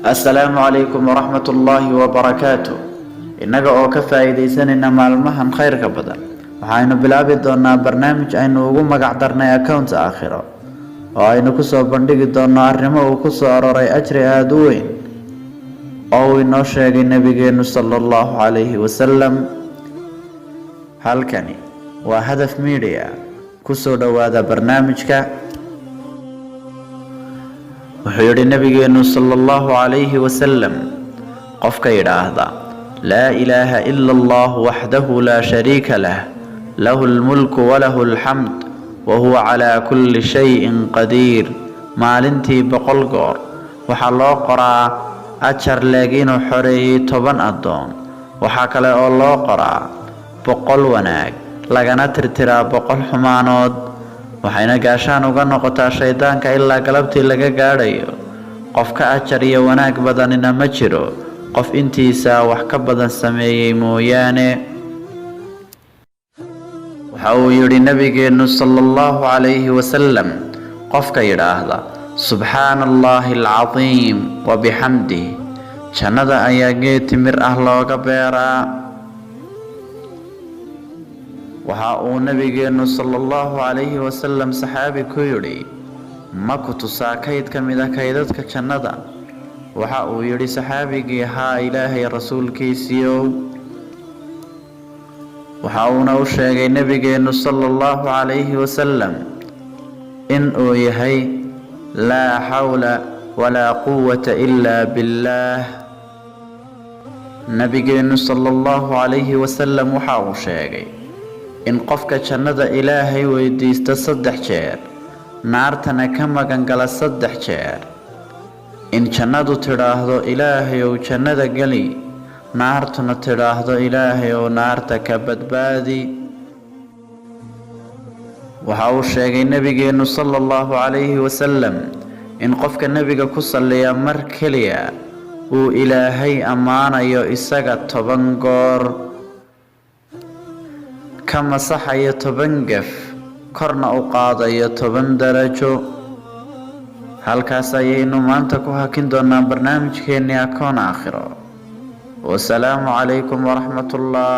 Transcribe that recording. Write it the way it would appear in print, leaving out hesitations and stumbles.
Assalaamu calaykum waraxmatullaahi wabarakaatu. Innaga oo ka faa'iidaysanayna maalmahan khayrka badan, waxaynu bilaabi doonaa barnaamij aynu ugu magac darnay Account Aakhiro, oo aynu kusoo bandhigi doono arrimo uu ku soo aroray ajri aada u weyn oo uu inoo sheegay nabigeenu sala allahu calayhi wasalam. Halkani waa Hadaf Media. Kusoo dhowaada barnaamijka. Wuxuu yidhi nabigeenu sala allahu calayhi wasalam: qofka yidhaahda "Laa ilaaha ila Allah waxdahu laa shariika lah, lahu lmulku walahu alxamd, wa huwa calaa kulli shayin qadiir" maalintii 100 goor, waxaa loo qoraa ajar leeg inuu xoreeyey 10 addoon. Waxaa kale oo loo qoraa 100 wanaag, lagana tirtiraa 100 xumaanood, waxayna gaashaan uga noqotaa shaydaanka ilaa galabtii laga gaadhayo. Qof ka ajar iyo wanaag badanina ma jiro, qof intiisa wax ka badan sameeyey mooyaane. Waxa uu yidhi nabigeennu sala allahu calayhi wasalam: qofka yidhaahda "Subxaana Allaahi alcadiim wa bixamdih", jannada ayaa geed timir ah looga beeraa. Waxa uu nabigeennu sala allahu calayhi wasalam saxaabi ku yidhi: "Ma ku tusaa kayd ka mid a kaydadka jannada?" Waxa uu yidhi saxaabigii: "Haa, Ilaahay rasuulkiisiiyow." Waxa uuna u sheegay nabigeennu sala allahu calayhi wasalam in uu yahay "Laa xawla walaa quwata ilaa billaah". Nabigeennu sala allahu calayhi wasalam waxa uu sheegay in qofka jannada Ilaahay weydiista saddex jeer, naartana ka magangala saddex jeer, in jannadu tidhaahdo "Ilaahayow, jannada geli", naartuna tidhaahdo "Ilaahayow, naarta ka badbaadi". Waxa uu sheegay nabigeennu sala allahu calayhi wasalam in qofka nebiga ku salliya mar keliya uu Ilaahay ammaanayo isaga 10 goor, ka masaxayo 10 gef, korna u qaadayo 10 darajo. Halkaas ayaynu maanta ku hakin doonaa barnaamijkeennii Akoon Aakhiro. Wasalaamu calaykum waraxmatullah.